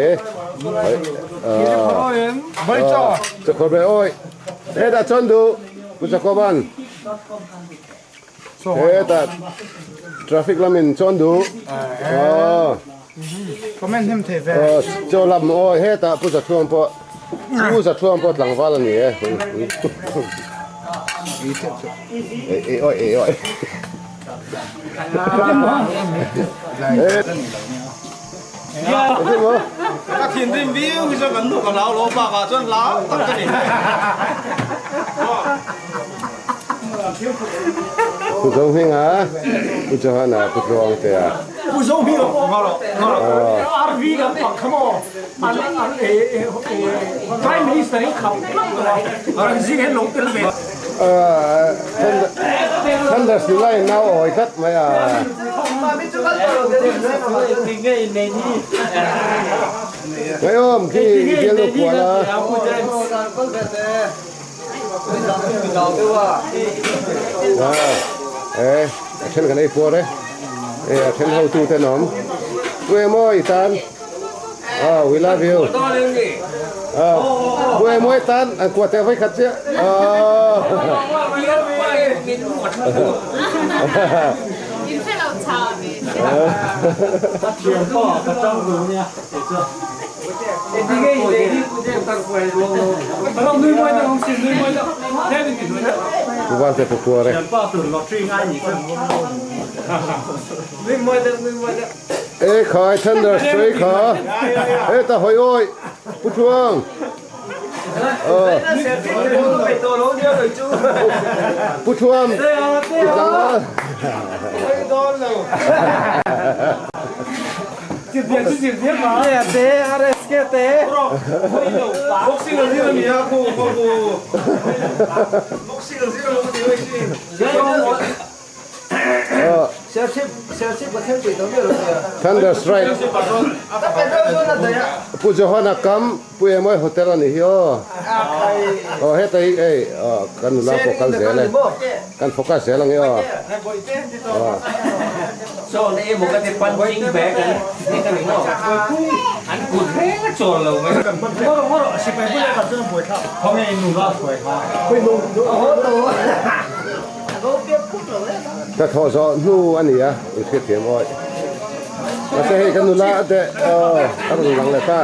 Chakhawr ve awi Heta chuan duh Pu Chakhawban Heta traffic lamin chuan duh Comment hnem thei ve. Chaw lam aw hetah Pu Zathuam pawh Pu Zathuam pawh tlangval a ni e. Ei awi ei awi. Ka thinrim viau hi chuan kan nu ka hlau lo bakah chuan hlau tak ka ni. Pu Zohminga, Pu Johana, Pu Tluangtea. Pu Zohminga pawh RV kan pak kha maw an an Prime Minister in khap tlat tawh a, kan zing hian lo tel ve. Thunders ni lai nau awi tlat mai a. Ngaiawm khi i bialnu kual a. Eh, a then kan ei puar e. Eh, a then ho tu ten awm. Pu emaw i tan. Oh, we love you. Oh, pu emaw i tan an kuah teh vai khat chiah. Oh. Pu Valte pu puar e. E khai thunder stray kha e ta hoi oi pu Chuang pu Chuang pu Tlangval Thunder strike Pu Johana kam Pu Emawii hotel a nih hi aw. Aw heta hi hei kan nula pawh kal zel e. Kan focus zel ang e aw. Hnathawh zawh hnu a ni a, in hriatthiam awih. Mahse hei kan nula te aw a rawn lang leh ta.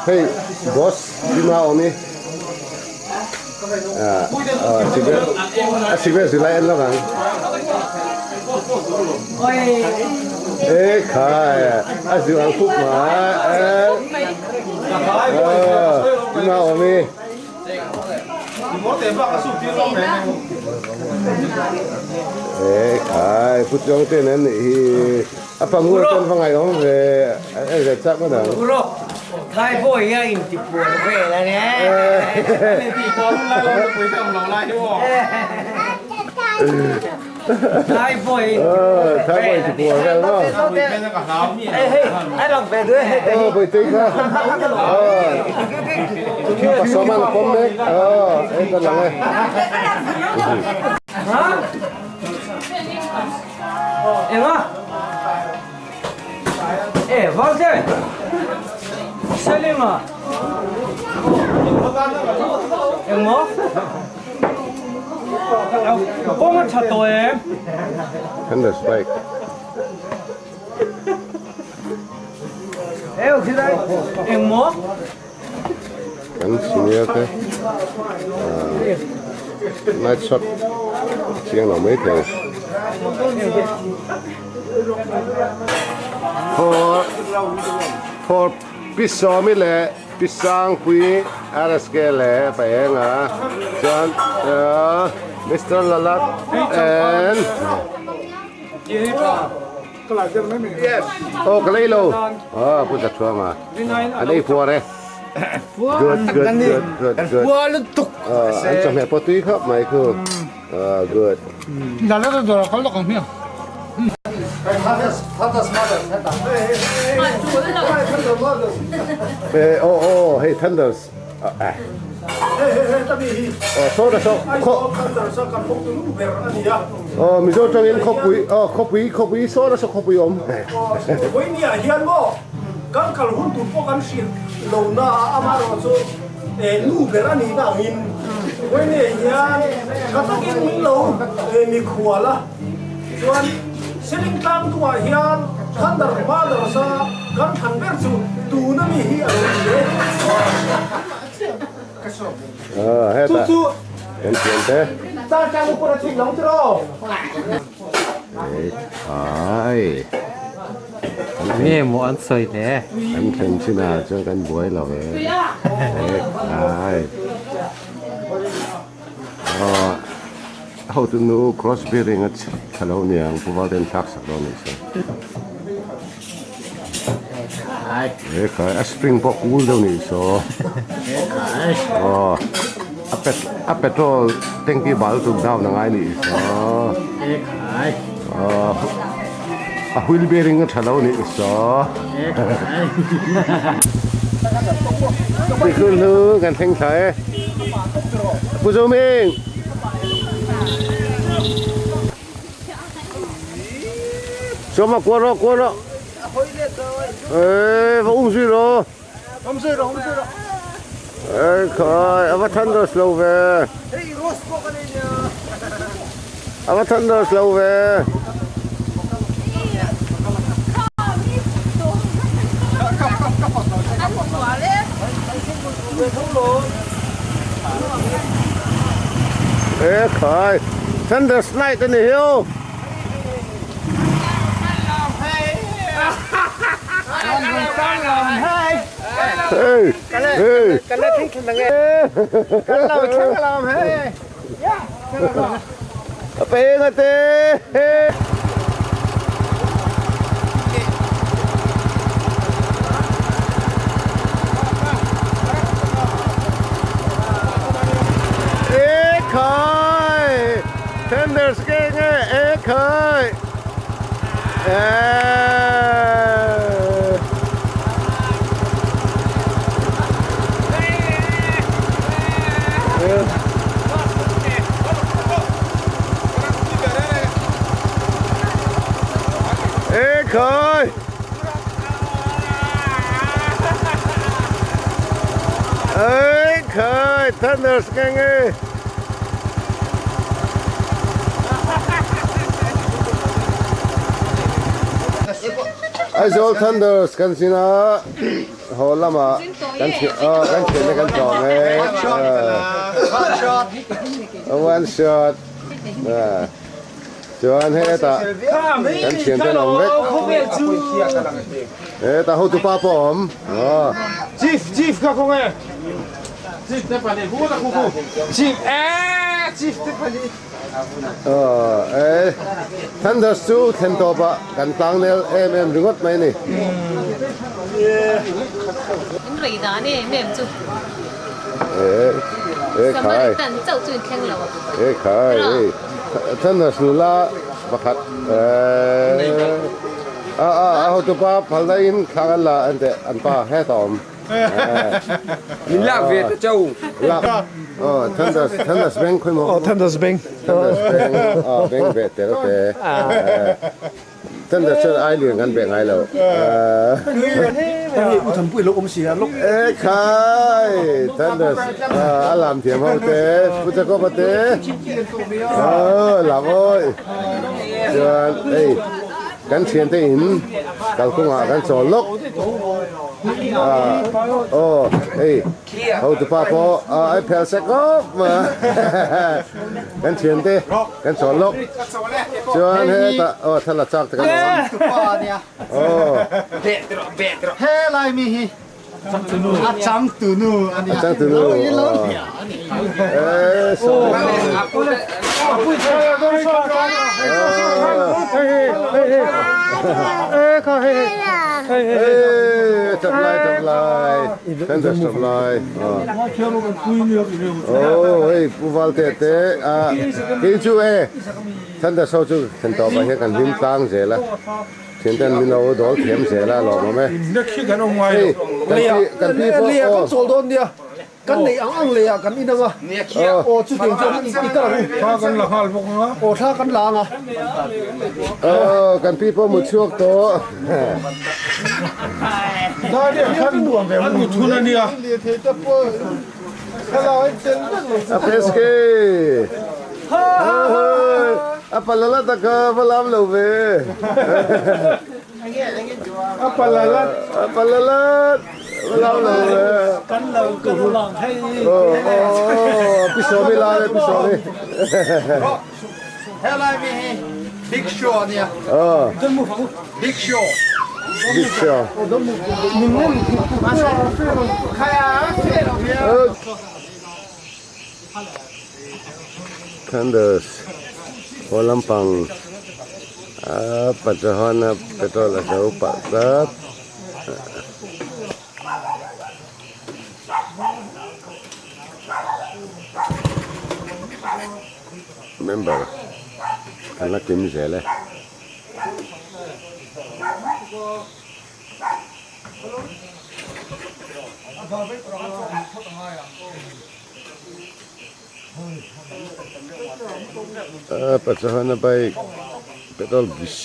Hei boss Bima awm hi a cigarette zir lai en lawk ang. E khai a zir ang khup mai Bima awm hi. E khai Pu Chuang te nen nih hi a pangur chuan va ngaihawm ve a en ve chak ngawt ang. Thai ti puar vel maw? Aw Bawihtei kha aw pasawm an pawm mek aw hei ka lang e. Enga? E, Valte! Selinga! Engmaw? Kawng a tha tawh em? Thunder Spike. Engmaw? Kan senior te night shot chiang lo mai thei. For for pi sawmi leh pi sangpui RSK leh paenga chuan Mister Lalat and Aw ka lei lo ah pu Zathuanga an ei puar e good good good good good ah an chawhmeh pawh tui khawp mai khu ah good aw aw hei thunders Aw Mizo tangin khawpui aw khawpui khawpui sawn a saw khawpui awm. Vawinia hian maw kan kal hun tur pawh kan hrilh lo na a amaherawh chu nu ber a nihna angin Vawinia hian tha takin min lo mikhual a chuan Seling tlang tungah hian Thunder Mothers a kan thlan ber chu tuna mi hi a lo ni e. Chu chu kan thian te. Ai. Nge maw an sawi le? Kan thlen chinah chuan kan buai lo e. Ai. Hotu nu cross bearing a tha lo niang Pu Valden thlak sak dawn anih chuan. He khai a spring pawh kul deuh nih saw. Aw a pet a petrol tanky bal tum down a ngai nih saw. Aw a wheel bearing a tha lo nih saw. Tikhul hnu kan thleng thla e. Pu Zoming. Sawma kual rawh kual rawh. Ê va um zui rawh. Um zui rawh um zui rawh. Ê khai a va thunder slow ve. Hei rose pawh ka nei nia. A va thunder slow ve. Ê khai thunder slide a ni hi aw. Hey, hey. A peng a te. Ê khai. Tenders nge nge e khai. Ê. E khai. E khai Thunders nge nge. Aizawl Thunders kan sin a haw lamah kan kan thiante kan tlawm e one shot chuan hetah kan thiante an awm vek hetah hotupa pawh a awm. Chief chief ka kawng e chief te pahnih hu la khu khu chief e chief te pahnih. Aw e Thunders chu thlen tawp ah kan tlang nel em em ringawt mai a ni. In rei dan em em chu. E e khai. Samaritan chauh chu in thleng lo. E khai e Thunders nula pakhat e a a a hotupa phalna in thla kan la an teh an pa hetah a awm. Min lak ve ta chau. Lak. Oh, Thunders, Thunders Bank khoi mo. Oh, Thunders Bank. Thunders Bank, oh, bank ve tel te. Thunders chuan ai lian kan be ngai lo. Hei u thanpui lo awm si a lawk. E khai, Thunders, a lam thiam ho te, Pu Jacob-a te. Oh, lam awi. Chuan, hei, kan thiante in kalkawngah kan chawl lawk. Aw, hei. Hotupa pawh a phel sek khawp mai a, kan thiante kan chawl lawk chuan hetah aw thla la chak te kan awm aw Helai mi hi a changtunu a nia. A changtunu e sorry. Ê chập lại chập lại kan dah chập lai oh hei pu val te te a kei chu e than dah so chu then tawp ah hian kan hlim tlang zel a thian ten min lo dawl thiam zel a lawm awm e hei kan pi kan pi pawh aw. Kan neih ang ang leh ah kan in ang a. Aw chutiang chuan i kal ang u. Thla kan la nghal bawk ang a. Aw thla kan la ang a. Aw kan pi pawh mu chhuak tawh. An mut hun a nia. A peske. A palala taka va lam lo ve. A palalat. A palalat. Kan lo kan lang hei. Oh, pi sawmi la le pi sawmi. Helai mi hi Big Show a nia. Big Show. Big Show. Thunders haw lampang a Pachahuana petrol a zo pah tlat. Member kan la kim zel e. Pachahuana bike petrol gis.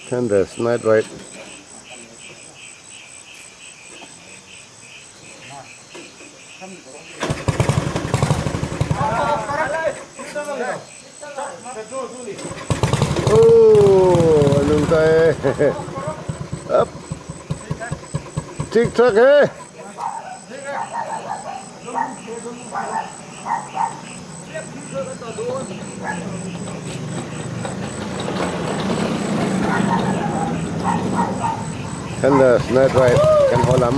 Tenders night ride. Oh, anung ta e. Up. Tik tak e. Thunders night ride kan haw lam.